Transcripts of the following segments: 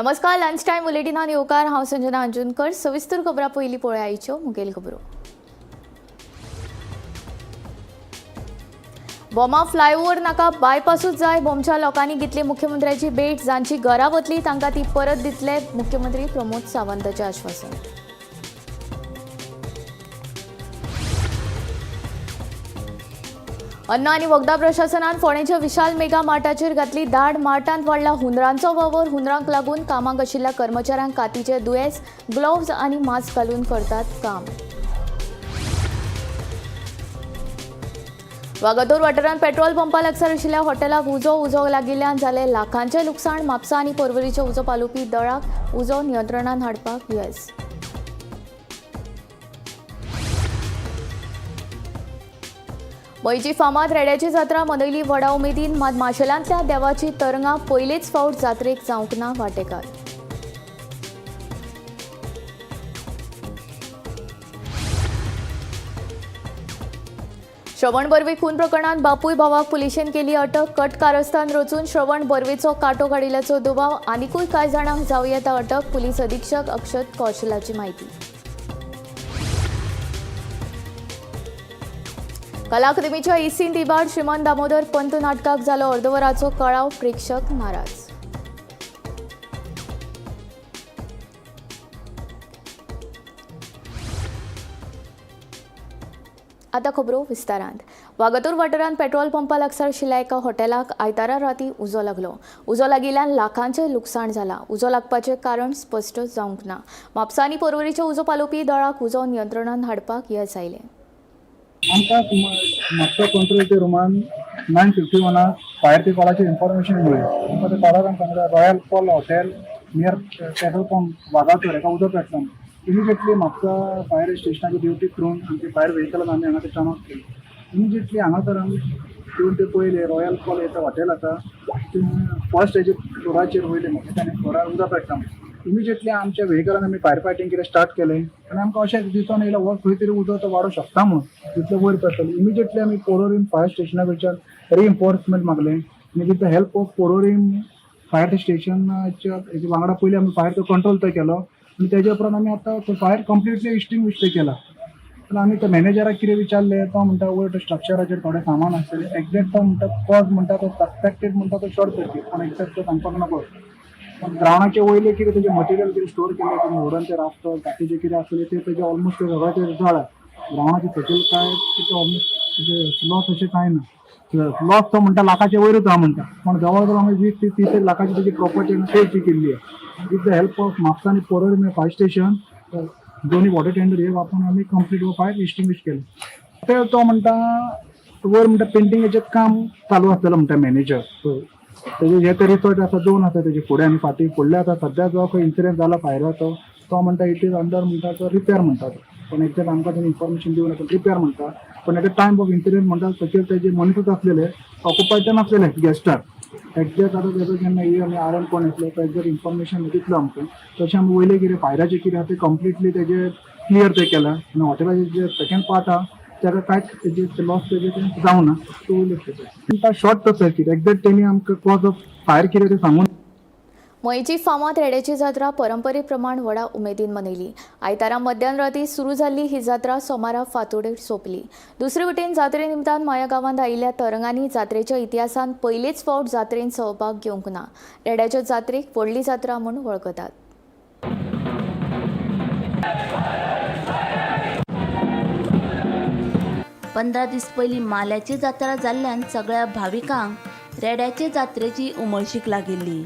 नमस्कार, lunch time बुलेटिनान येवकार. हांव संजना अंजुनकर. सविस्तर खबरां पयलीं पळोवया आयच्यो मुखेल खबरो. भोमा फ्लायओव्हर नाका, बायपासूच जाय. भोमच्या लोकांनी घेतली मुख्यमंत्र्याची भेट. जांची घरां वतली तांकां ती परत दितले, मुख्यमंत्री प्रमोद सावंताचें आश्वासन. अन्न आनी वखदां प्रशासनान फोंडेच्या विशाल मेगा मार्टाचेर घातली धाड. मार्टांत वाडला हुंदरांचो वावर. हुंदरांक लागून कामाक आशिल्ल्या कर्मचाऱ्यांक कातीचे दुयेंस. ग्लोव्ज आनी मास्क घालून करतात काम. वागातोर वाठारांत पेट्रोल पंपा लागसार आशिल्ल्या हॉटेलाक उजो. उजो लागिल्ल्यान जालें लाखांचें लुकसाण. म्हापसा आनी पर्वरीच्या उजो पालोवपी दळाक उजो नियंत्रणांत हाडपाक येस. गोंयची फामाद रेड्याची जात्रा मनयली व्हडा उमेदीन. मात माशेलांतल्या देवाची तरंगां पयलेच फावट जात्रेक जावंक ना वांटेकार. श्रवण बर्वे खून प्रकरणात बापूय भावाक पुलिशेन केली अटक. कट कारस्थान रचून श्रवण बर्वेचो कांटो काडिल्ल्याचो दुबाव. आनिकूय कांय जाणांक जावं येता अटक, पुलीस अधीक्षक अक्षत कौशलाची माहिती. कला अकादमीच्या इसींत इबाड. श्रीमंत दामोदर पंत नाटकाक जालो अर्दवराचो कळाव. प्रेक्षक नाराज. आता खबरो विस्तारांत. वागातोर वाठारांत पेट्रोल पंपा लागसार आशिल्ल्या एका हॉटेलाक आयतारा राती उजो लागलो. उजो लागिल्ल्यान लाखांचें लुकसाण जालां. उजो लागपाचें कारण स्पश्ट जावंक ना. म्हापसा आनी पर्वरीच्या उजो पालोवपी दळाक उजो नियंत्रणांत हाडपाक येस आयलें. आमकां म्हापसा कंट्रोल रुमान 9:51 फायर ते कॉलाचेर इन्फॉर्मेशन मेळ्ळी. आमकां ते कॉलार आमकां सांगलें, Royal Pearl Hotel near petrol pump Vagator एका उदक पेटला. इमिजिएटली म्हापसा फायर स्टेशनाची ड्युटी करून आमचे फायर व्हेकलान आमी हांगा ते टर्न ऑफ केली. इमिजिएटली हांगासर आमी येवन ते पळयले, रॉयल पर्ल हें हॉटेल आसा ते फर्स्ट हेजे फ्लोराचेर वयले म्हाका आनी फ्लोरार उदक पेटला. इमिजिएटली आमच्या व्हेकलान आमी फायर फायटींग कितें स्टार्ट केलें आनी आमकां अशें दिसून येयलें हो खंय तरी उदक तो वाडोवंक शकता म्हणून तितले वयर पेटतलें. इमिजिएटली आमी पोरोरीम फायर स्टेशना कडच्यान रिइन्फोर्समेंट मागलें आनी with the help of Porvorim fire स्टेशनाच्या हेच्या वांगडा पयलीं आमी फायर तो कंट्रोल तो केलो आनी तेज्या उपरांत आमी आतां तो फायर कंप्लिटली एक्सटिंग्विश केला. पूण आमी त्या मॅनेजराक कितें विचारलें, तो म्हणटा वयर स्ट्रक्चराचेर थोडें सामान आसतलें. एक्झॅक्ट तो म्हणटा कॉज म्हणटा तो सस्पेक्टेड म्हणटा तो शॉर्ट सर्कीट, पूण एक्झॅक्ट तो सांगपाक नको. पण ग्रावंडाचे वयले कितें तेजें मटेरियल कितें स्टोर केल्लें तेणी वुडन ते राफ्टर बाकीचे कितें आसलें ते तेजें ऑलमोस्ट सगळें तें जळ्ळां. ग्रावंडाचे सकयल काय तेजें ऑलमोस्ट तेजें लॉस अशें कांय ना. लॉस तो म्हणटा लाखाचे वयरूच आहा म्हणटा, पूण जवळ जवळ आमी 20 ते 30 लाखाची तेजी प्रॉपर्टी सेव केल्ली आहा. With the help of Mapusa आनी पोरोरीम फायर स्टेशन, दोन्ही वॉटर टेंडर हे वापरून आमी कंप्लीट हो फायर एक्सटिंग्विश केलें. ते तो म्हणटा वयर म्हणटा पेंटिंगाचें काम चालू आसलेलो म्हणटा मॅनेजर. तेजे हे ते रिसॉर्ट आसा, दोन आसा तेजे, फुडें आनी फाटीं. फुडले आतां सद्या जो खंय इन्सिडंट जाला फायराचो तो म्हणटा it is under म्हणटा तो रिपेर म्हणटा तो, पण एक्झॅक्ट आमकां तेणी इन्फॉर्मेशन दिवना, पण रिपेर म्हणटा. पण at a time of incident म्हणटा सकयल तेजे मनिसूच आसलेले, ऑक्युपायड नासलेले गेस्टार. एक्झॅक्ट आतां तेजो जेन्ना ए आनी आर एन कोण येतलो तो एक्झॅक्ट इन्फॉर्मेशन दितलो आमकां. तशें आमी वयलें कितें फायराचें कितें आहा तें कंप्लिटली तेजें क्लियर तें केलां आनी हॉटेलाचें जे सेकंड पार्ट आहा ताका कांयच तेजे लॉस तेजें तें जावना. तो वयलें शॉर्ट सर्कीट एक्झॅक्ट तेणी आमकां कॉज ऑफ फायर कितें तें सांगून. मयेची फामाद रेड्याची जात्रा परंपरे प्रमाण व्हडा उमेदीन मनयली. आयतारा मध्यान राती सुरू जाल्ली ही जात्रा सोमारा फांतोडेर सोंपली. दुसरे वटेन जात्रे निमतान माया गांवांत आयिल्ल्या तरंगांनी जात्रेच्या इतिहासांत पयलेच फावट जात्रेंत सहभाग घेवंक ना. रेड्याच्या जात्रेक व्हडली जात्रा म्हूण वळखतात. 15 दीस पयलीं माल्याची जात्रा जाल्ल्यान सगळ्या भाविकांक रेड्याचे जात्रेची उमळशीक लागिल्ली.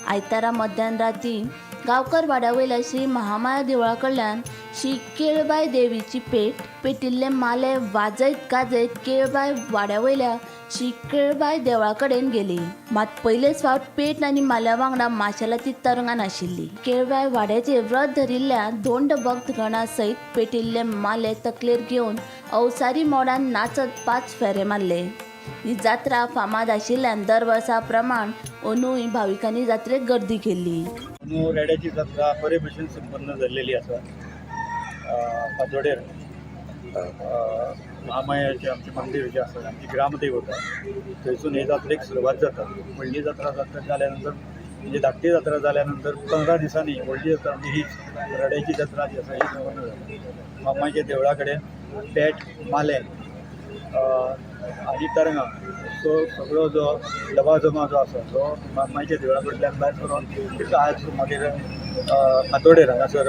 आयतारा मध्यान राती गांवकर वाड्या वयल्या श्री महामाया देवळा कडल्यान श्री केळबाय देवीची पेट पेटिल्ले माले वाजयत गाजयत केळबाय वाड्या वयल्या श्री केळबाय देवळा कडेन गेली. मात पयलेच फावट पेट आनी माल्या वांगडा माशेलाची तरंगां नाशिल्ली. केळबाय वाड्याचेर व्रत धरिल्ल्या धोंड भक्तगणा सयत पेटिल्ले माले तकलेर घेवन अवसारी मोडान नाचत 5 फेरे मारले. ही जात्रा फामाद आशिल्ल्यान दर वर्सा प्रमाण अंदूय भाविकांनी जात्रेक गर्दी केल्ली. अंदू रेड्याची जात्रा बरे भशेन संपन्न जाल्लेली आसा. फांतोडेर महामायाचें आमचें मंदीर जें आसा, आमची ग्रामदेवता, थंयसून हे जात्रेक सुरवात जाता. व्हडली जात्रा जाता जाल्या नंतर म्हणजे धाकटी जात्रा जाल्या नंतर 15 दिसांनी व्हडली जात्रा म्हणजे हीच रड्याची जात्रा जी आसा ही संपन्न जाता. मामाच्या देवळा कडेन पेट, माले आनी तरंगां, सो सगळो जो दबाजमा जो आसा तो मामाच्या देवळा कडल्यान भायर सरून आज मागीर फांतोडेर हांगासर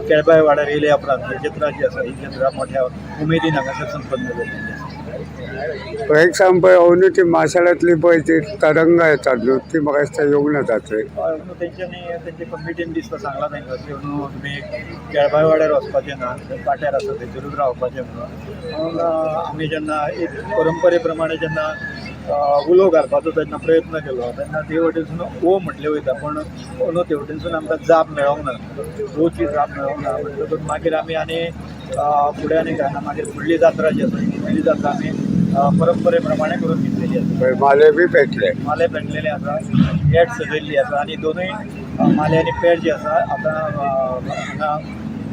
केळबाय वाड्यार येयल्या उपरांत ही जत्रा जी आसा ही जत्रा मोठ्या उमेदीन हांगासर संपन्न जाल्ली आसा. एक सांग पळय, अंदू ती माशेलांतली पळय ती तरंगां येतात न्हू, ती म्हाका दिसता येवंक ना जात्रेक. हय, अंदू तेंच्यांनी तेंचे कमिटीन दिसता सांगलां तांकां की अंदू तुमी केळबाय वाड्यार वचपाचें ना, थंय पाट्यार आसा थंयसरूच रावपाचें म्हणून. आमी जेन्ना एक परंपरे प्रमाणे जेन्ना उलो घालपाचो तेन्ना प्रयत्न केलो तेन्ना ते वटेनसून ओ म्हटलें वयता, पूण अंदू ते वटेनसून आमकां जाप मेळोंक ना, ओची जाप मेळोंक ना. म्हणटकूच मागीर आमी आनी फुडें आनी घालना. मागीर फुडली जात्रा जी आसा ही फुडली जात्रा आमी परंपरे प्रमाणे करून घेतलेली आसा. पळय माले बी पेटले, माले पेटलेले आसा, पेट सजयल्ली आसा आनी दोनूय माले आनी पेट जी आसा आतां हांगा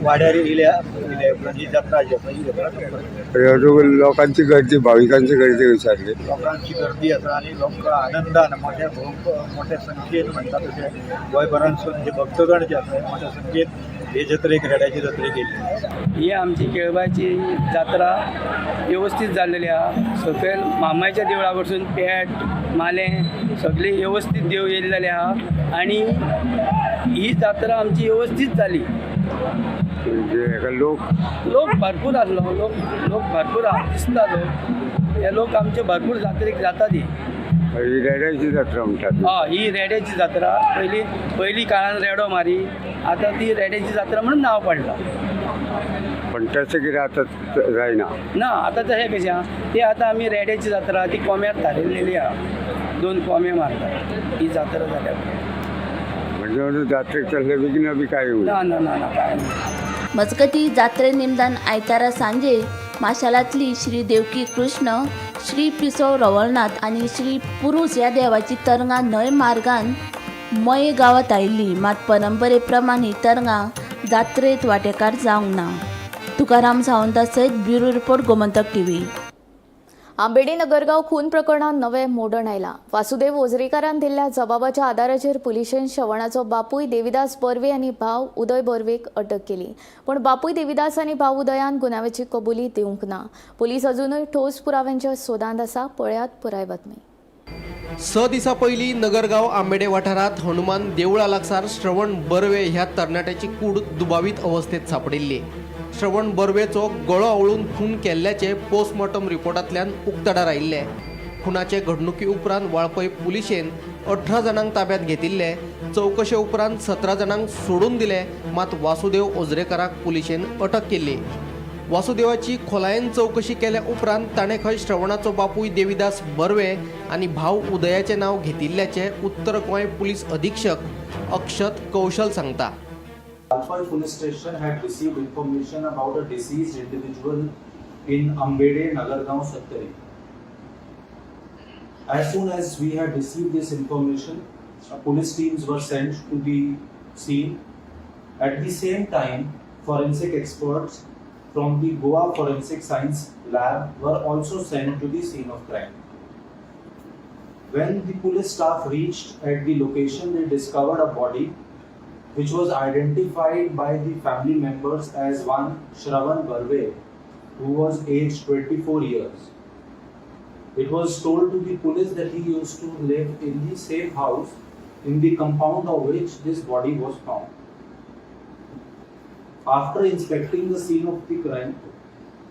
वाड्यार येयल्या येयल्या उपरांत ही जात्रा जी आसा ही जात्रा संपली. अजून लोकांची गर्दी, भाविकांची गर्दी विचारली. लोकांची गर्दी आसा आनी लोक आनंदान मोठ्या मोठ्या संख्येन म्हणटा तशें गोंयभरांतसून जे भक्तगण जे आसा मोठ्या संख्येन हे जत्रेक, रेड्याचे जत्रेक येयल्ले. ही आमची केळबाची जात्रा व्यवस्थीत जाल्लेली आहा. सकयल मामाच्या देवळा कडसून पेट, मालें सगळी व्यवस्थीत देव येयल्लेले आहा आनी ही जात्रा आमची व्यवस्थीत जाली. म्हणजे हेका लोक लोक भरपूर आसलो, लोक लोक भरपूर आहा दिसता, लोक हे लोक आमचे भरपूर जात्रेक जाता ती. ही रेड्याची जात्रा म्हणटात. हय, ही रेड्याची जात्रा पयलीं पयलीं काळान रेडो मारी, आतां ती रेड्याची जात्रा म्हणून नांव पडलां. पण तशें कितें आतां जायना. ना, आतां तशें कशें आहा ती आतां आमी रेड्याची जात्रा ती कोम्याक थारयलेली आहा, दोन कोमे मारतात ही जात्रा जाल्या. म्हणजे अंदू जात्रेक तसलें विघ्न बी कांय येवना. ना ना ना ना, कांय ना. मजगती जात्रे निमतान आयतारा सांजे माशालांतली श्री देवकी कृष्ण, श्री पिसो रवळनाथ आनी श्री पुरूस ह्या देवाची तरंगां न्हंय मार्गान मये गांवांत आयिल्ली. मात परंपरे प्रमाण ही तरंगां जात्रेंत वांटेकार जावंक ना. तुकाराम सावंता सयत bureau report, Gomantak TV. Ambede Nagargao खून प्रकरणात नवें मोडण आयलां. वासुदेव ओझरेकारान दिल्ल्या जबाबाच्या आदाराचेर पुलिशेन श्रवणाचो बापूय देविदास बर्वे आनी भाव उदय बर्वेक अटक केली. पूण बापूय देविदास आनी भाव उदयान गुन्यांवाची कबुली दिवंक ना. पुलीस अजुनूय ठोस पुराव्यांच्या सोदांत आसा. पळयात पुराय बातमी. 6 दिसां पयलीं नगरगांव आंबेडे वाठारांत हनुमान देवळा लागसार श्रवण बर्वे ह्या तरणाट्याची कूड दुबावीत अवस्थेत सांपडिल्ली. श्रवण बर्वेचो गळो आवळून खून केल्ल्याचे पोस्टमॉर्टम रिपोर्टांतल्यान उक्ताडार आयिल्ले. खुनाचे घडणुकी उपरांत वाळपय पुलिशेन 18 जाणांक ताब्यात घेतिल्ले. चवकशे उपरांत 17 जाणांक सोडून दिले, मात वासुदेव ओझरेकाराक पुलिशेन अटक केल्ली. वासुदेवाची खोलायेन चवकशी केल्या उपरांत ताणें खंय श्रवणाचो बापूय देविदास बर्वे आनी भाव उदयाचें नांव घेतिल्ल्याचें उत्तर गोंय पुलीस अधीक्षक अक्षत कौशल सांगता. Valpoi police station had received information about a deceased individual in Ambede, Nagargaon, Sattari. As soon as we had received this information, police teams were sent to the scene. At the same time, forensic experts from the Goa Forensic Science Lab were also sent to the scene of crime. When the police staff reached at the location, they discovered a body which was identified by the family members as one Shravan Barve, who was aged 24 years. It was told to the police that he used to live in the same house in the compound of which this body was found. After inspecting the scene of the crime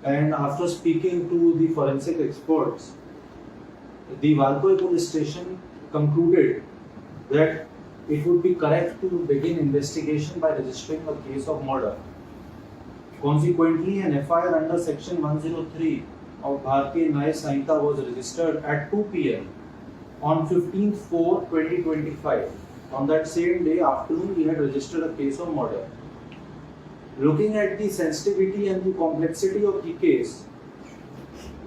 and after speaking to the forensic experts, the Valpoi police station concluded that it would be correct to begin investigation by registering a case of murder. Consequently, an FIR under section 103 of Bharatiya Nyaya Sanhita was registered at 2 p.m. on 15/4/2025. On that same day afternoon, we had registered a case of murder. Looking at the sensitivity and the complexity of the case,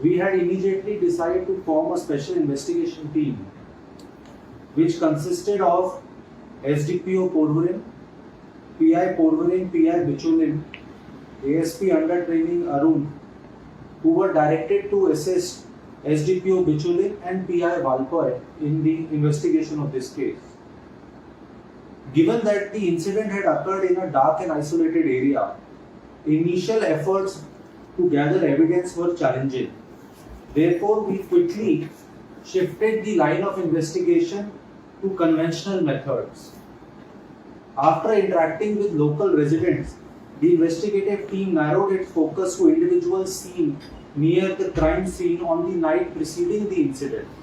we had immediately decided to form a special investigation team which consisted of SDPO Porvorim, PI Porvorim, PI Bicholim, ASP under training Arun, who were directed to assist SDPO Bicholim and PI Valpoi in the investigation of this case. Given that the incident had occurred in a dark and isolated area, initial efforts to gather evidence were challenging. Therefore, we quickly shifted the line of investigation to conventional methods. After interacting with local residents, the investigative team narrowed its focus to individuals seen near the crime scene on the night preceding the incident.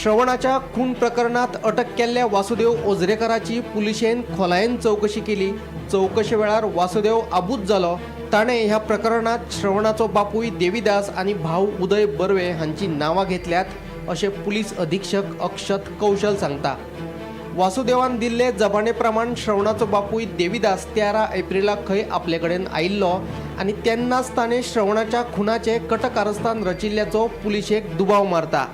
श्रवणाच्या खून प्रकरणात अटक केल्ल्या वासुदेव ओझरेकराची पुलिशेन खोलायेन चवकशी केली. चवकशे वेळार वासुदेव आबूज जालो. ताणें ह्या प्रकरणात श्रवणाचो बापूय देवीदास आनी भाव उदय बर्वे हांची नांवां घेतल्यात अशें पुलीस अधीक्षक अक्षत कौशल सांगता. वासुदेवान दिल्ले जबाणे प्रमाण श्रवणाचो बापूय देवीदास 13 एप्रिलाक खंय आपले कडेन आयिल्लो आनी तेन्नाच ताणें श्रवणाच्या खुनाचें कटकारस्थान रचिल्ल्याचो पुलिशेक दुबाव मारता.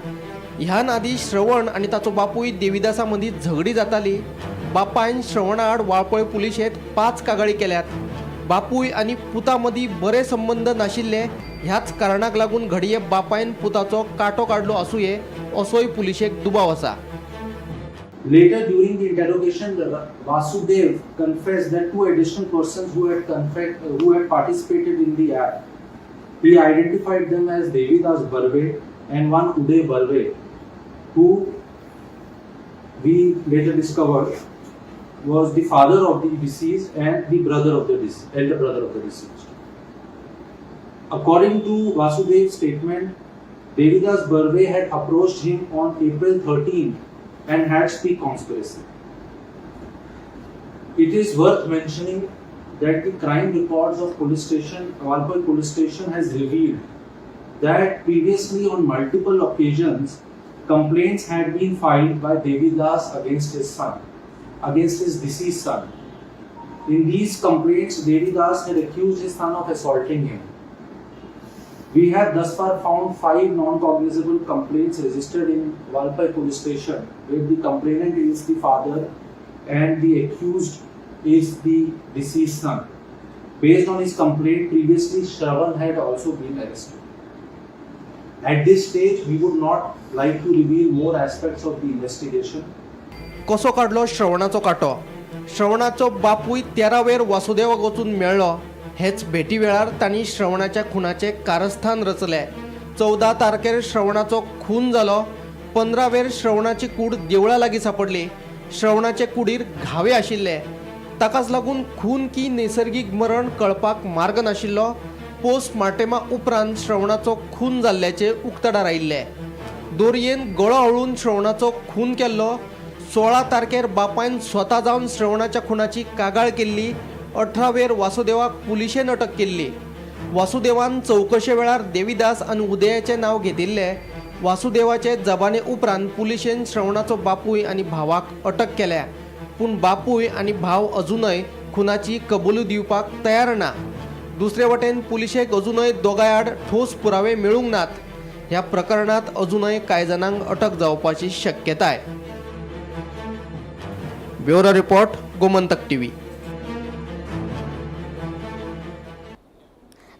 ह्यान आदी श्रवण आनी ताचो बापूय देवीदासा मदीं झगडी जाताली. बापायन श्रवणा आड वाळपय पुलिशेंत 5 कागाळी केल्यात. बापूय आनी पुता मदीं बरे संबंद नाशिल्ले. ह्याच कारणाक लागून घडये बापायन पुताचो कांटो काडलो आसुये असोय पुलिशेक दुबाव आसा. Later, during the interrogation, Vasudev confessed that two additional persons who had participated in the act. He identified them as Devidas Barve and one Uday Barve, who we later discovered was the father of the deceased and the brother of the deceased, elder brother of the deceased. According to Vasudev's statement, Devidas Barve had approached him on April 13 and hatched the conspiracy. It is worth mentioning that the crime records of police station, Valpoi police station, has revealed that previously on multiple occasions complaints had been filed by Devidas against his son, against his deceased son. In these complaints, Devidas had accused his son of assaulting him. We have thus far found 5 non-cognizable complaints registered in Valpoi police station, where the complainant is the father and the accused is the deceased son. Based on his complaint, previously Shravan had also been arrested. At this stage, we would not like to reveal more aspects of the investigation. कसो काडलो श्रवणाचो कांटो? श्रवणाचो बापूय 13 वेर वासुदेवाक वचून मेळ्ळो. हेच भेटी वेळार तांणी श्रवणाच्या खुनाचें कारस्थान रचलें. 14 तारखेर श्रवणाचो खून जालो. 15 वेर श्रवणाची कूड देवळा लागीं सांपडली. श्रवणाचे कुडीर घावे आशिल्ले. ताकाच लागून खून की नैसर्गीक मरण कळपाक मार्ग नाशिल्लो. पोस्टमार्टेमा उपरांत श्रवणाचो खून जाल्ल्याचें उक्तडार आयिल्लें. दोरयेन गळो आवळून श्रवणाचो खून केल्लो. 16 तारखेर बापायन स्वता जावन श्रवणाच्या खुनाची कागाळ केल्ली. 18 वेर वासुदेवाक पुलिशेन अटक केल्ली. वासुदेवान चवकशे वेळार देवीदास आनी उदयाचें नांव घेतिल्लें. वासुदेवाचे जबाने उपरांत पुलिशेन श्रवणाचो बापूय आनी भावाक अटक केल्या. पूण बापूय आनी भाव अजुनय खुनाची कबुली दिवपाक तयार ना. दुसरे वटेन पुलिशेक अजुनय दोगांय आड ठोस पुरावे मेळूंक नात. ह्या प्रकरणात अजुनय कांय जाणांक अटक जावपाची शक्यताय. Bureau report, Gomantak TV.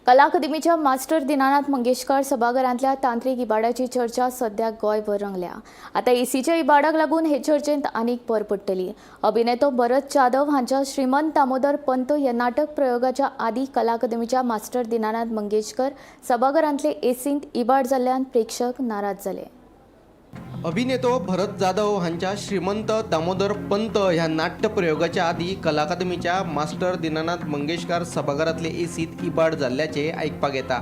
कला अकादमीच्या मास्टर दिनानाथ मंगेशकर सभाघरांतल्या तांत्रिक इबाडाची चर्चा सध्या गोंयभर रंगल्या. आतां एसीच्या इबाडाक लागून हे चर्चेंत आनीक भर पडटली. अभिनेतो भरत जाधव हांच्या श्रीमंत दामोदर पंत ह्या नाटक प्रयोगाच्या आदी कला अकादमीच्या मास्टर दिनानाथ मंगेशकर सभाघरांतले एसींत इबाड जाल्ल्यान प्रेक्षक नाराज जाले. अभिनेतो भरत जाधव हांच्या श्रीमंत दामोदर पंत ह्या नाट्यप्रयोगाच्या आदी कला अकादमीच्या मास्टर दिनानाथ मंगेशकार सभाघरांतले एसीत इबाड जाल्ल्याचें आयकपाक येता.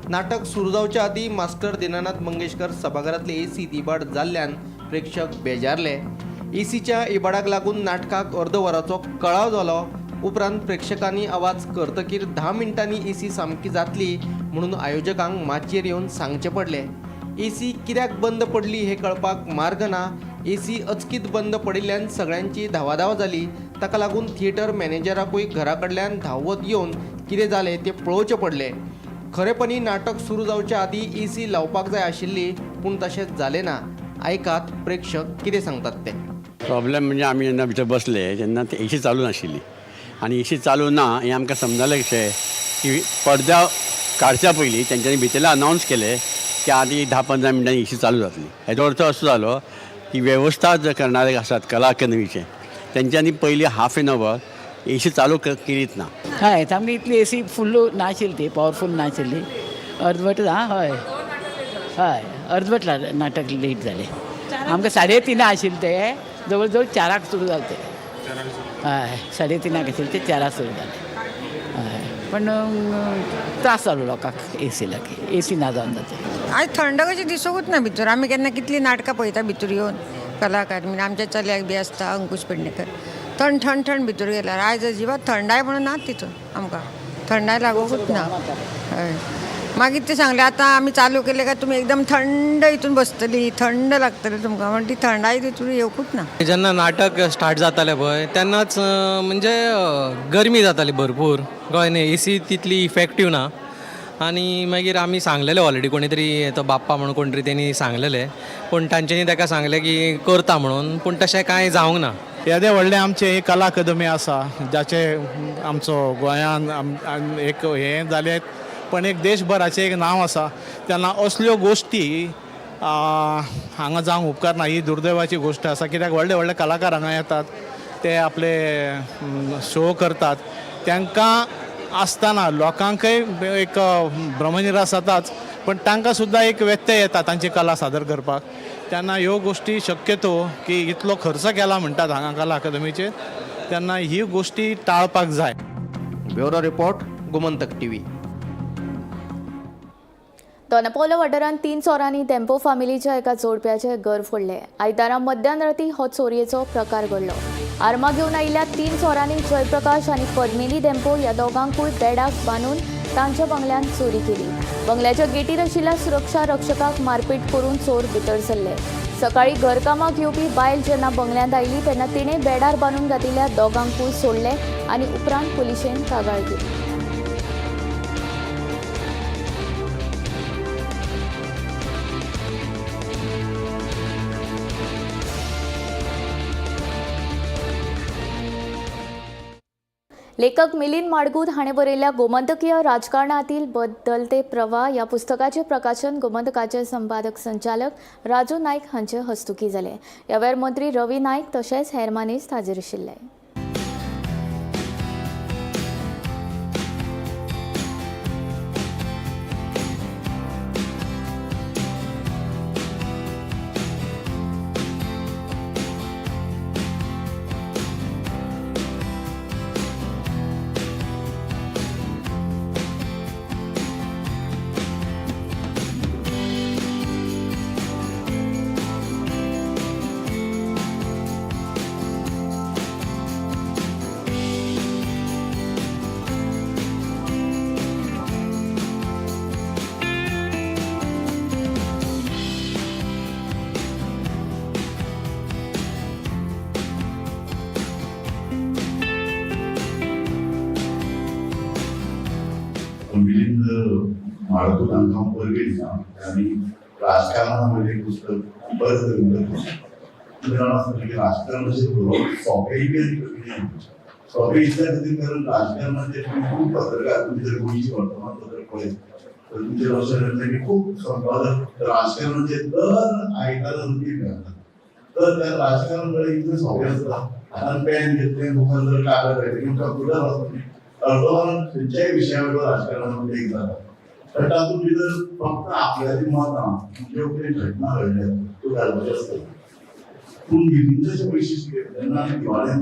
नाटक सुरू जावच्या आदी मास्टर दिनानाथ मंगेशकर सभाघरांतले एसीत इबाड जाल्ल्यान प्रेक्षक बेजारले. एसीच्या इबाडाक लागून नाटकाक अर्द वराचो कळाव जालो. उपरांत प्रेक्षकांनी आवाज करतकीर 10 मिनटांनी एसी सामकी जातली म्हणून आयोजकांक माचयेर येवन सांगचें पडलें. एसी कित्याक बंद पडली हें कळपाक मार्ग ना. एसी अचकीत बंद पडिल्ल्यान सगळ्यांची धावाधाव जाली. ताका लागून थिएटर मॅनेजराकूय घरा कडल्यान धांवत येवन कितें जालें तें पळोवचें पडलें. खरेपणी नाटक सुरू जावच्या आदीं एसी लावपाक जाय आशिल्ली, पूण तशें जालें ना. आयकात प्रेक्षक कितें सांगतात ते. प्रॉब्लेम म्हणजे आमी जेन्ना भितर बसले तेन्ना ती एसी चालू नाशिल्ली आनी एसी चालू ना हें आमकां समजलें कशें की पडद्या काडच्या पयलीं तेंच्यांनी भितरले अनावन्स केलें की आनी 10-15 मिनटांनी एसी चालू जातली. हेजो अर्थ असो जालो की वेवस्था जे करणारे आसात कला अकादमीचे तेंच्यांनी पयलीं हाफ एन our AC चालू केलीच ना. हय, सामकी इतली एसी फुल्ल नाशिल्ली, ती पावरफूल नाशिल्ली, अर्दवट. आं, हय हय, अर्दवट नाटक लेट जालें आमकां. 3:30 आशिल्लें तें, जवळ जवळ 4 सुरू जालें तें. हय, 3:30 आशिल्लें तें, 4 सुरू जालें. हय, पण त्रास जालो लोकांक एसी लागीं, एसी ना जावन जाता. आयज थंड कशी दिसूंकच ना भितर. आमी केन्ना कितलीं नाटकां पळयता भितर येवन, कला अकादमीन आमच्या चल्याक बी आसता अंकूश पेडणेकर, थंड थंड थंड भितर गेल्यार. आयज अजिबात थंडाय म्हणून ना तितून, आमकां थंडाय लागोकूच ना. हय, मागीर ते सांगलें आतां आमी चालू केलें काय तुमी एकदम थंड हितून बसतली, थंड लागतली तुमकां, म्हण ती थंडाय तितून येवकूच ना. जेन्ना नाटक स्टार्ट जातालें पळय तेन्नाच म्हणजे गरमी जाताली भरपूर, कळ्ळें न्ही. एसी तितली इफेक्टीव ना आनी मागीर आमी सांगलेलें ऑलरेडी, कोणी तरी तो बाप्पा म्हणून कोण तरी तेणी सांगलेलें, पूण तांच्यांनी ताका सांगलें की करता म्हणून, पूण तशें कांय जावंक ना. येदें व्हडलें आमचें एक कला अकादमी आसा, जाचें आमचो गोंयान एक हें जालें, पण एक देशभराचें एक नांव आसा, तेन्ना असल्यो गोश्टी हांगा जावंक उपकारना. ही दुर्दैवाची गोश्ट आसा, कित्याक व्हडले व्हडले कलाकार हांगा येतात, ते आपले शो करतात, तांकां आसतना लोकांकय एक भ्रमनिरास जाताच, पण तांकां सुद्दां एक व्यत्यय येता तांची कला सादर करपाक. तेन्ना ह्यो गोश्टी शक्यतो की इतलो खर्च केला म्हणटात हांगा कला अकादमीचेर, तेन्ना ही गोश्टी टाळपाक जाय. Bureau report, Gomantak TV. Dona Paula वाठारांत 3 चोरांनी टेम्पो फामिलीच्या एका जोडप्याचें घर फोडलें. आयतारा मध्यान राती हो चोरयेचो प्रकार घडलो. आर्मां घेवन आयिल्ल्या 3 चोरांनी जयप्रकाश आनी पद्मिनी धेंपो ह्या दोगांकूय बेडाक बांदून तांच्या बंगल्यांत चोरी केली. बंगल्याच्या गेटीर आशिल्ल्या सुरक्षा रक्षकाक मारपेट करून चोर भितर सरले. सकाळी घरकामाक येवपी बायल जेन्ना बंगल्यांत आयली तेन्ना तिणें बेडार बांदून घातिल्ल्या दोगांकूय सोडले आनी उपरांत पुलिशेन कागाळ केली. लेखक मिलिंद माडगूत हाणें बरयल्ल्या गोमंतकीय राजकारणातील बदलते प्रवाह ह्या पुस्तकाचें प्रकाशन गोमंतकाचे संपादक संचालक राजू नायक हांचे हस्तुकीं जालें. ह्या वेळार मंत्री रवी नायक तशेंच हेर मानेस्त हाजीर आशिल्ले. मिलिंद माडगूत हांकां हांव परबीं दिता आनी राजकारणामध्ये एक पुस्तक बरें तरेन बरयलां. तुमी जाणा आसतलें की राजकारण अशें बरोवप सोंपेंय बी आनी कठीणय बी. सोंपें इतल्या खातीर कारण राजकारणाचे तुमी खूब पत्रकार, तुमी जर गोंयची वर्तमानपत्र पळयत तर तुमच्या लक्षात येतलें की खूब संपादक राजकारणाचे दर आयतारा रुटीन घालतात. तर त्या राजकारण कडेन इतलें सोंपें आसता, हातान पेन घेतलें, मुखार जर कागद आयलें किंवा कंप्युटर आसता न्ही, अर्दो वरान खंयच्याय विशया वयलो राजकारणामध्ये एक जाता. तर तातूंत भितर फक्त आपल्याची मतां ज्यो कितें घटना घडल्या त्यो घालपाच्यो आसता. पूण मिलिंदाचें वैशिश्ट कितें, जेन्ना आमी दिवाळेन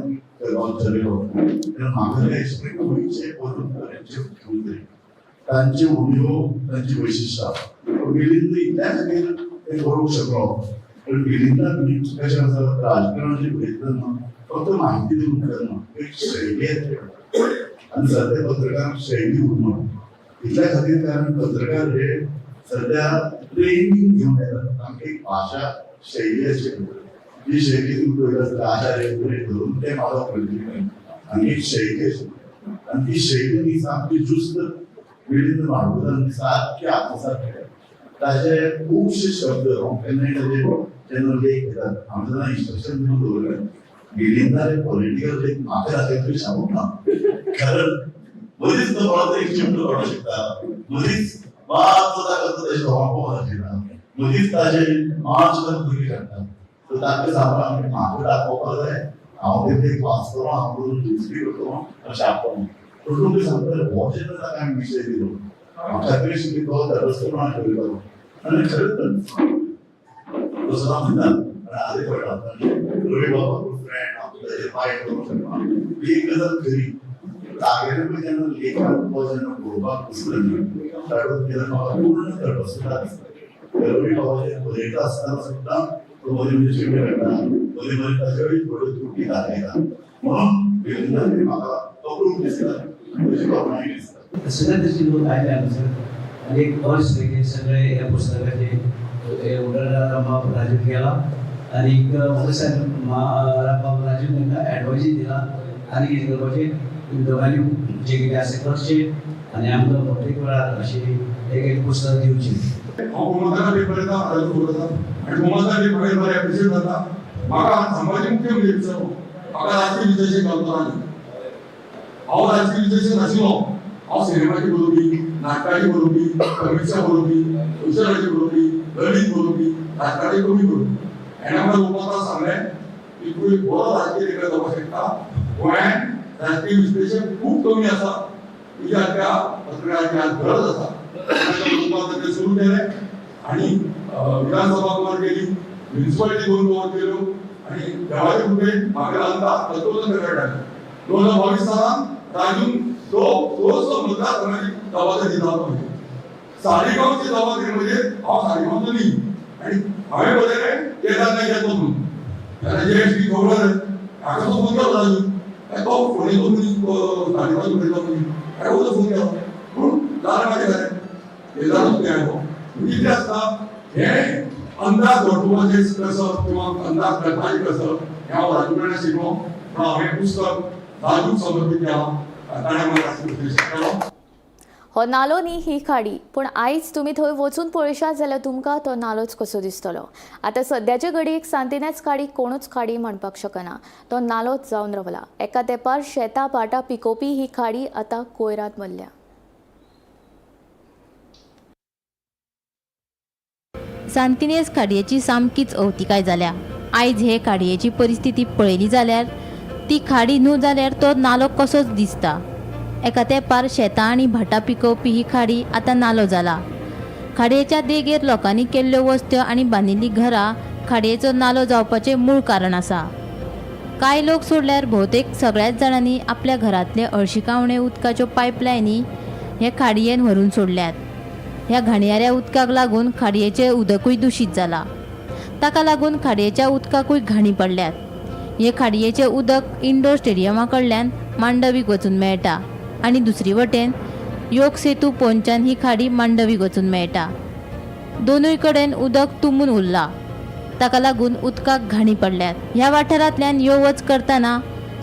चलयलो तेन्ना म्हाका तें दिसलें की गोंयचे पत्रकारांचे मुख्यमंत्री तांचे उणीवो, तांची वैशिश्टां मिलिंद इतल्या खातीर ते बरोवंक शकलो. पण मिलिंदाक कशें आसा, राजकारणाचे बरयतना फक्त म्हायती दिवंक करना, एक शैली येते आनी सद्या पत्रकारांक शैली उरना इतल्या खातीर, कारण पत्रकार हे सद्या ट्रेनिंग घेवन येतात. तांकां एक भाशा शैली आशिल्ली, जी शैली तुमी पळयत आसता आचार्य धरून ते माधव पळयतले, आनी एक शैली आशिल्ली आनी ती शैली ती सामकी जुस्त मिलिंद माडगूळान सारकी आत्मसात केल्या. ताजे खुबशे शब्द हांव केन्नाय ताजे जेन्ना लेख घेतात, हांव तेन्ना इन्स्ट्रक्शन दिवन दवरलें, मिलिंदाले पॉलिटिकल लेख म्हाका दाखयत सांगूंक ना, कारण मदींच तो कोणा तरी चिमटो काडूंक शकता, मदींच मातसो ताका ताजें धोंपो दाखयता, मदींच ताजे मातशें ताका भुरगीं काडटा. सो तांकां सांगलां आमी म्हाका दाखोवपाक जाय हांव ते लेख वाचतलो, हांव करून दुरुस्ती करतलो अशें आपण. पूण तुमकां सांगता, हो जेन्ना ताका आमी विशय दिलो, हांव खात्री आशिल्ली तो तटस्थपणान करयतलो आनी खरेंच तो सदां म्हणटा आनी आजय पळयता, रवी बाबा फ्रेंड, हांव ताजे पांय करूंक शकना. ही एक गजाल खरी. तागेले पळय जेन्ना लेखन तो जेन्ना बरोवपाक बसलो न्ही, तातूंत तेन्ना म्हाका पूर्ण तटस्थता दिसता. रवी बाबाचेर बरयता आसतना सुद्दां तो मदीं मदीं चिमटे काडटा, मदीं मदीं ताज्योय थोड्यो त्रुटी दाखयता. म्हणून तेन्ना म्हाका अप्रूप दिसता, तशी तोखणाय दिसता. सगळ्या दृष्टीन लोक आयले हांगासर आनी एक वर्स हे सगळे ह्या पुस्तकाचे हे उदाहरण राजू केला आनी म्हाका सांग राजू तांकां एडवायजूय दिला आनी कितें करपाचें तुमी दोगांनी जें कितें आसा करचें आनी आमकां प्रत्येक वेळार अशी एक एक पुस्तक दिवची. हांव गोमंतका लेख बरयता, राजू बरयता आनी गोमंतका लेख म्हाका बरें एप्रिशिएट जाता. म्हाका सांगपाचें मुख्य म्हणजे विचार, म्हाका राजकीय विशयाचेर कल्पना न्ही. हांव राजकीय विशयाचेर नाशिल्लो. हांव सिनेमाची बरोवपी, नाटकाची बरोवपी, समिक्षा बरोवपी, विचाराची बरोवपी, ललित बरोवपी, राजकारणी कमी बरोवपी. हेणें म्हाका गोमंतकाक सांगलें की तूं एक बरो राजकीय लेखक जावपाक शकता. गोंयांत राजकीय विश्लेशक खूब कमी आसा, तुज्या त्या पत्रकाराची आज गरज आसा. ते सुरू केलें आनी विधानसभा कवर केली, म्युनिसिपालिटी 2 कवर केल्यो आनी देवाचे कृपेन म्हाका अंदाज तत्वच रेकॉर्ड जालें. 2022 सालान राजून तो मतदारसंघाची जबाबदारी दिता. साळीगांवची जबाबदारी म्हणजे हांव साळीगांवचो न्ही आनी हांवें बरयलें केदार नायक येतलो म्हणून, तेन्ना जे एस टी खबर हाका तो फोन केलो राजू, तो फोणेचो मनीस साळीगांवचो उलयता मनीस, हाका तो फोन केलो. पूण जालें म्हाजें खरें केदारूच न्ही आयलो. म्हणजे कितें आसता हें अंदाज घडोवपाचें कसब किंवा अंदाज करपाचें कसब हें हांव राजू कडल्यान शिकलो. पूण हांव हें पुस्तक राजूक समर्पीत केलां, ताणें म्हाका राजकीय विश्लेशण केलो. हो नालो न्ही ही खाडी, पूण आयज तुमी थंय वचून पळयशात जाल्यार तुमकां तो नालोच कसो दिसतलो. आतां सद्याचे घडयेक सांतिनेज खाडी कोणूच खाडी म्हणपाक शकना, तो नालोच जावन रावला. एका तेंपार शेतां भाटां पिकोवपी ही खाडी आतां कोयरांत मरल्या. सांतिनेज खाडयेची सामकीच अवतिकाय जाल्या. आयज हे खाडयेची परिस्थिती पळयली जाल्यार ती खाडी न्हू जाल्यार तो नालो कसोच दिसता. एका तेंपार शेतां आनी भाटां पिकोवपी ही खाडी आतां नालो जाला. खाडयेच्या देगेर लोकांनी केल्ल्यो वस्त्यो आनी बांदिल्लीं घरां खाडयेचो नालो जावपाचें मूळ कारण आसा. कांय लोक सोडल्यार भोवतेक सगळ्याच जाणांनी आपल्या घरांतले हळशिकावणे उदकाच्यो पायपलायनी हे खाडयेन व्हरून सोडल्यात. ह्या घाणयाऱ्या उदकाक लागून खाडयेचें उदकूय दुशीत जाला. ताका लागून खाडयेच्या उदकाकूय घाणी पडल्यात. हे खाडयेचें उदक इंडोर स्टेडियमा कडल्यान मांडवीक वचून मेळटा आनी दुसरी वटेन योग सेतू पोंच्यान ही खाडी मांडवीक वचून मेळटा. दोनूय कडेन उदक तुंबून उरलां. ताका लागून उदकाक घाणी पडल्यात. ह्या वाठारांतल्यान यो वच करतना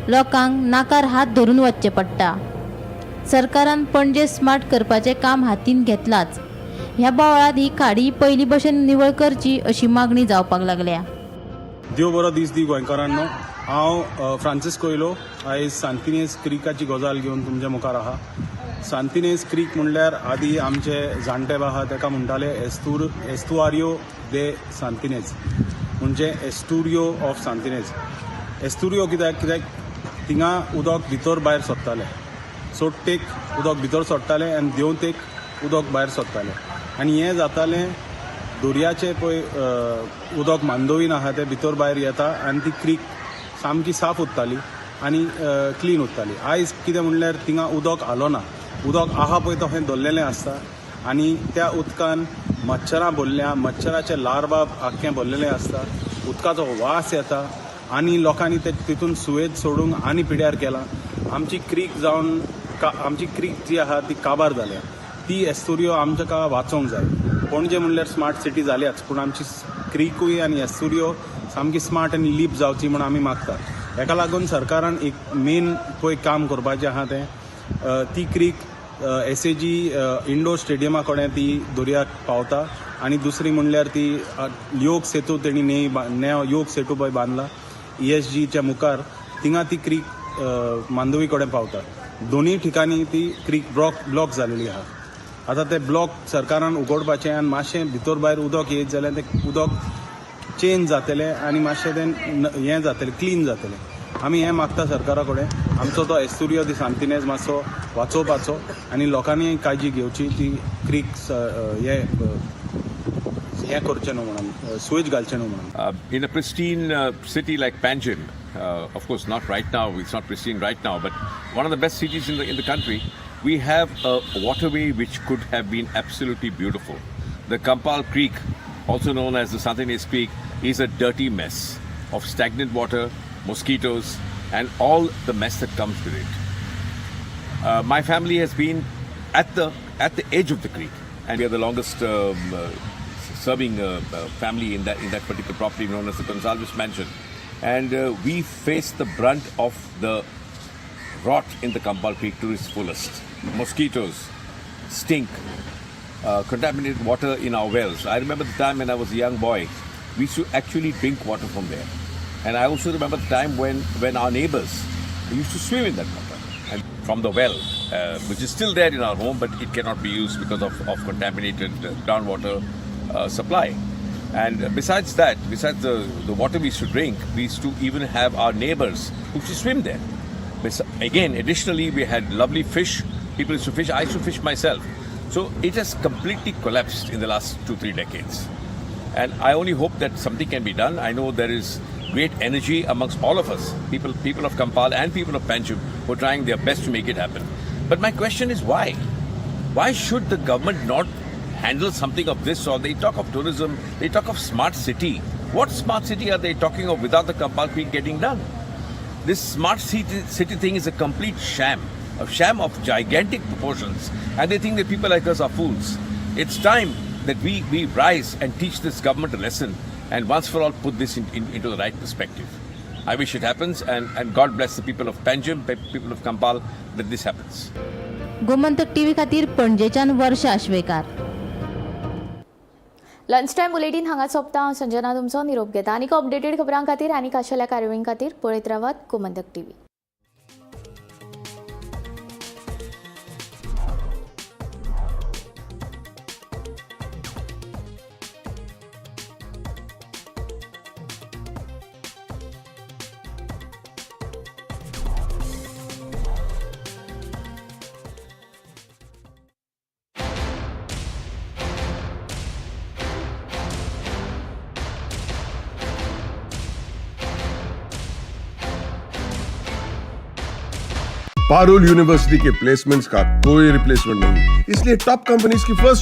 लोकांक नाकार हात धरून वचचें पडटा. सरकारान पणजे स्मार्ट करपाचें काम हातीन घेतलाच. ह्या बोवाळांत ही खाडी पयलीं भशेन निवळ करची अशी मागणी जावपाक लागल्या. देव बरो दीस दी गोंयकारांनो. हांव फ्रांसीस कोयलो आयज सांतिनेज क्रिकाची गजाल घेवन तुमच्या मुखार आहा. सांतिनेज क्रीक म्हणल्यार आदी आमचे जाणटे आहा ताका म्हणटाले एस्तुआरियो दे सांतिनेज, म्हणजे एस्टुरियो ऑफ सांतिनेज. एस्तुरियो कित्याक कित्याक थिंगा उदक भितर भायर सोदताले, सोडटेक उदक भितर सोडटाले आनी देंवतेक उदक भायर सोदताले आनी हें जातालें दर्याचें पळय उदक मांडवीन आहा तें भितर भायर येता आनी ती क्रीक सामकी साफ उरताली आनी क्लीन उरताली. आयज कितें म्हणल्यार थिंगा उदक आलो ना, उदक आहा पळय तशें दवरलेलें आसता आनी त्या उदकान मच्छरां भरल्या, मच्छराचे लार्वा आख्खें भरलेलें आसता, उदकाचो वास येता आनी लोकांनी ते तितून सुवेज सोडूंक आनी पिड्यार केलां. आमची क्रीक जावन आमची क्रीक जी आहा ती काबार जाल्या, ती एस्तुरियो आमकां वाचोवंक जाय. पणजे म्हणल्यार स्मार्ट सिटी जाल्याच, पूण आमची क्रिकूय आनी एस्तुरियो सामकी स्मार्ट आनी लीप जावची म्हूण आमी मागतात. हेका लागून सरकारान एक मेन पळय काम करपाचें आहा तें ती क्रीक SAG indoor स्टेडियमा कडेन ती दर्याक पावता आनी दुसरी म्हणल्यार ती योग सेतू तेणी नेव योग सेतू पळय बांदला ESGच्या मुखार, थिंगा ती क्रीक मांडवी कडेन पावता. दोनूय ठिकाणी ती क्रीक ब्लॉक जालेली आहा. आतां ते ब्लॉक सरकारान उगडपाचें आनी मातशें भितर भायर उदक येत जाल्यार तें उदक चेंज जातलें आनी मातशें तें हें जातलें, क्लीन जातलें. आमी हें मागता सरकारा कडेन, आमचो तो एस्तुरियो दी सांतिनेज मातसो वाचोवपाचो आनी लोकांनी काळजी घेवची, ती क्रीक हे हें करचें न्हू म्हणून, सुवेज घालचें न्हू म्हणून. In a pristine city like Panjim, of course not right now, it's not pristine right now, but one of the best cities in the country, we have a waterway which could have been absolutely beautiful. The Campal Creek, also known as the Santa Ynez Creek, is a dirty mess of stagnant water, mosquitoes, and all the mess that comes with it. My family has been at the edge of the creek, and we are the longest serving family in that particular property known as the Gonsalves Mansion, and we face the brunt of the rot in the Campal Creek to its fullest. Mosquitoes, stink, contaminated water in our wells. I remember the time when I was a young boy, we used to actually drink water from there. And I also remember the time when our neighbors used to swim in that water and from the well, which is still there in our home, but it cannot be used because of contaminated groundwater supply. And besides that, besides the water we used to drink, we used to even have our neighbors who used to swim there. Again, additionally, we had lovely fish. People used to fish. I used to fish myself. So it has completely collapsed in the last 2-3 decades. And I only hope that something can be done. I know there is great energy amongst all of us, people of Campal and people of Panjim, who are trying their best to make it happen. But my question is why? Why should the government not handle something of this sort? They talk of tourism, they talk of smart city. What smart city are they talking of without the Campal Creek getting done? This smart city thing is a complete sham, a sham of gigantic proportions. And they think that people like us are fools. It's time that we rise and teach this government a lesson and once for all put this into the right perspective. I wish it happens, and God bless the people of Panjim, people of Campal, that this happens. Gomantak TV खातीर पणजेच्यान वर्षा आश्वेकार. Lunch time bulletin हांगा सोंपता. हांव संजना तुमचो निरोप घेता. आनीक updated खबरां खातीर आनी खाशेल्या कार्यावळीं खातीर पळयत रावात Gomantak TV. Parul university K placements का कोई रिप्लेसमेंट नहीं, इसलिए टॉप कंपनीज की फर्स्ट